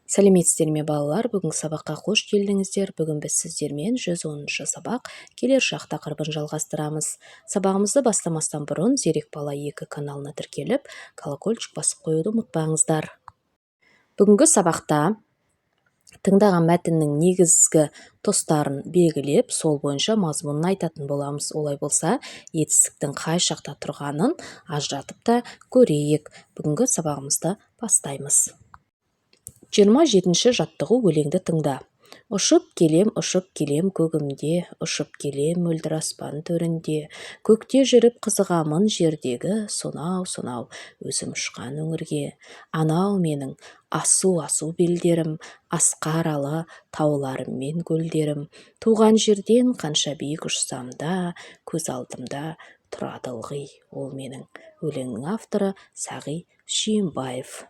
Сәлеметсіздер ме, балалар! Бүгінгі сабаққа қош келдіңіздер! Бүгін біз сіздермен 110-шы сабақ, «Келер шақ» тақырыбын жалғастырамыз. Сабағымызды бастамастан бұрын «Зерек бала 2» каналына тіркеліп, колокольчик басып қоюды ұмытпаңыздар. Бүгінгі сабақта тыңдаған мәтіннің негізгі тұстарын белгілеп, сол бойынша мазмұнын айтатын боламыз. Олай болса, етістіктің қай шақта тұрғанын ажыратып та көрейік. Бүгінгі сабағымызды бастаймыз. 27-ші жаттығу: өлеңді тыңда. Ұшып келем, ұшып келем көгімде, ұшып келем мөлдір аспан төрінде. Көкте жүріп қызығамын жердегі сонау-сонау өзім ұшқан өңірге. Анау менің асу-асу белдерім, асқар ала тауларым мен көлдерім. Туған жерден қанша биік ұшсам да, көз алдымда тұрады ылғи ол менің. Өлеңнің авторы Сағи Сүйінбаев.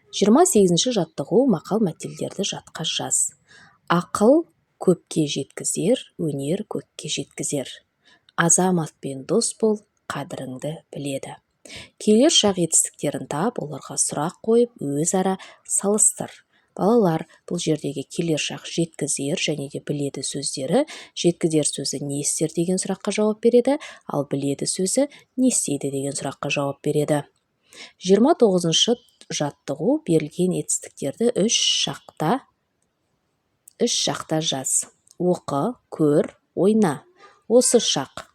28-ші жаттығу: мақал-мәтелдерді жатқа жаз. Ақыл көпке жеткізер, өнер көкке жеткізер. Азаматпен дос бол, қадіріңді біледі. Келер шақ етістіктерін тап, оларға сұрақ қойып, өзара салыстыр. Балалар, бұл жердегі келер шақ «жеткізер» және де «біледі» сөздері: «жеткізер» сөзі «не істер» деген сұраққа жауап береді, ал «біледі» сөзі «не істейді» деген сұраққа жауап береді. 29-шы жаттығу: берілген етістіктерді үш шақта жаз. Оқы, көр, ойна. Осы шақ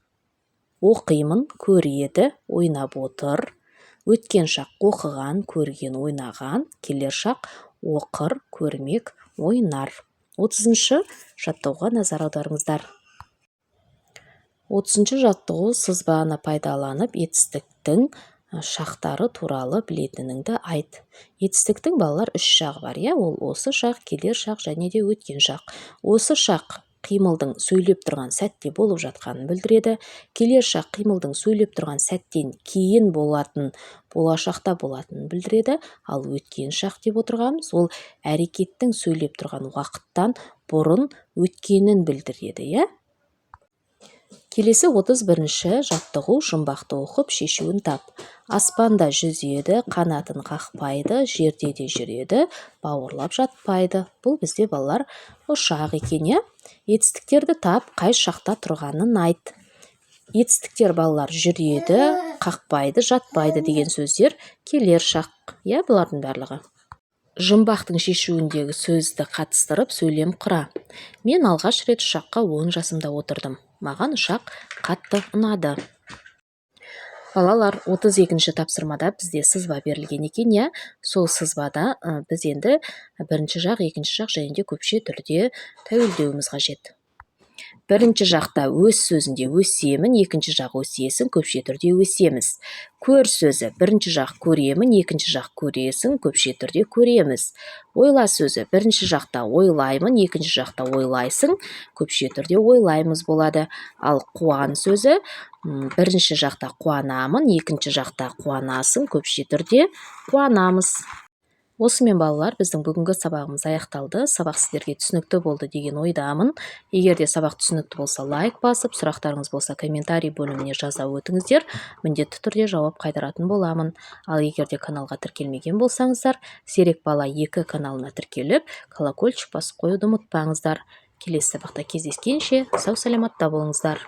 оқимын, көреді, ойнап отыр. Өткен шақ оқыған, көрген, ойнаған. Келер шақ оқыр, көрмек, ойнар. 30-шы жаттығуға назар аударыңыздар. 30-шы жаттығу: сызбаны пайдаланып, етістіктің шақтары туралы білетініңді айт. Етістіктің, балалар, үш шағы бар, иә? Ол осы шақ, келер шақ және де өткен шақ. Осы шақ қимылдың сөйлеп тұрған сәтте болып жатқанын білдіреді. Келер шақ қимылдың сөйлеп тұрған сәттен кейін болатын, болашақта болатынын білдіреді. Ал өткен шақ деп отырғанымыз ол әрекеттің сөйлеп тұрған уақыттан бұрын өткенін білдіреді, иә? Келесі 31-ші жаттығу: жұмбақты оқып, шешуін тап. Аспанда жүзеді, қанатын қақпайды, жерде де жүреді, бауырлап жатпайды. Бұл бізде, балалар, ұшақ екен, иә? Етістіктерді тап, қай шақта тұрғанын айт. Етістіктер, балалар, жүреді, қақпайды, жатпайды деген сөздер келер шақ, иә, бұлардың барлығы. Жұмбақтың шешуіндегі сөзді қатыстырып, сөйлем құра. Мен алғаш рет ұшаққа 10 жасымда отырдым. Маған ұшақ қатты ұнады. Балалар, 32-ші тапсырмада бізде сызба берілген екен, иә? Сол сызбада біз енді бірінші жақ, екінші жақ және де көпше түрде тәуелдеуіміз қажет. Бірінші жақта өс сөзінде өсемін, екінші жақ өсесің, көпше түрде өсеміз. Көр сөзі: бірінші жақ көремін, екінші жақ көресің, көпше түрде көреміз. Ойла сөзі: бірінші жақта ойлаймын, екінші жақта ойлайсың, көпше түрде ойлаймыз болады. Ал қуан сөзі: бірінші жақта қуанамын, екінші жақта қуанасың, көпше түрде қуанамыз. Осымен, балалар, біздің бүгінгі сабағымыз аяқталды. Сабақ сіздерге түсінікті болды деген ойдамын. Егер де сабақ түсінікті болса, лайк басып, сұрақтарыңыз болса, комментарий бөліміне жаза өтіңіздер, міндетті түрде жауап қайтаратын боламын. Ал егер де каналға тіркелмеген болсаңыздар, «Зерек бала 2» каналына тіркеліп, колокольчик басып қоюды ұмытпаңыздар. Келесі сабақта кездескенше, сау саламатта болыңыздар!